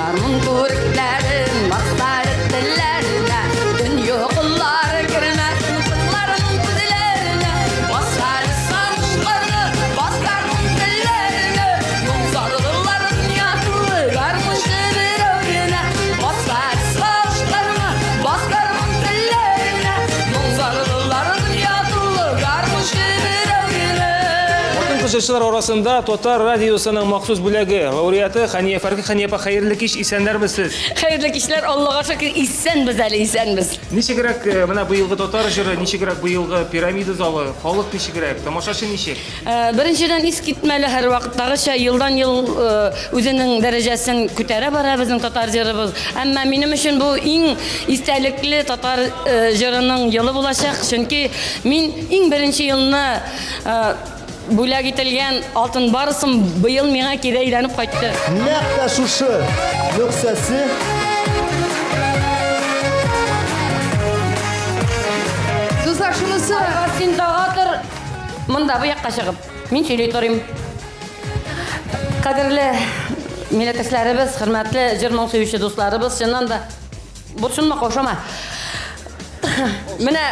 Гармун күрекләрен басар телләренә, Төн йокылары кермәсен кызларның күзләренә. Басар сагышларны, басармын телләренә, Моң-зарларын ятулы гармунчы берәү генә. Басар сагышларны, басармын телләренә, Моң-зарларын ятулы гармунчы берәү генә. Хатын-кыз җырчылар арасында Татар радиосының махсус бүләге лауреаты Хәния Фәрхи. Хәния апа, хәерле кич, исәннәрмесез? Хәерле кичләр, Аллага шөкер, исәнбез әле, исәнбез. Ничегрәк э, менә быелгы татар җыры, ничегрәк быелгы пирамида залы, халык ничегрәк, тамашачы ничек? Э, беренчедән искитмәле һәрвакыттагыча елдан-ел э, үзенең дәрәҗәсен күтәрә бара безнең татар җырыбыз. Әмма минем өчен бу иң истәлекле татар җырының елы булачак, чөнки мин иң беренче елны бүләк ителгән алтын барысым быел миңа кире әйләнеп кайтты. Нәкъ тә шушы нөксәсе Дуслар, шунысы Айваз, син тага тор. Монда бу якка чыгып. Мин сөйли торыйм. Кадерле милләттәшләребез, хөрмәтле җыр-моң сөюче дусларыбыз, чыннан да борчылма, каушама. Менә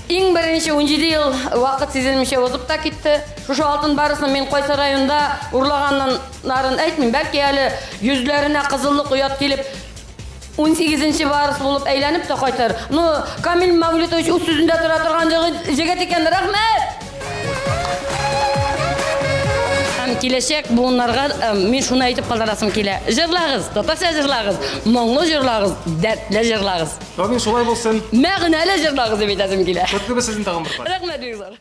Иң беренче 17 ел вакыт сизелмичә узып та китте. Шушы алтын барысын мин кайсы районда урлаганнарын әйтмим. Бәлки әле йөзләренә кызыллык оят килеп, 18-нче барыс булып әйләнеп тә кайтыр. Ну, Камил Мәүлитович үз сүзендә тора торган җегет икән, рәхмәт! Һәм киләчәк буыннарга э, мин шуны әйтеп калдырасым килә. Җырлагыз, татарча җырлагыз, моңлы җырлагыз, дәртле җырлагыз. Амин, шулай булсын. Мәгънәле җырлагыз дип әйтәсем килә. Котлыйбыз сезне тагын бер кат. Рәхмәт бик зур.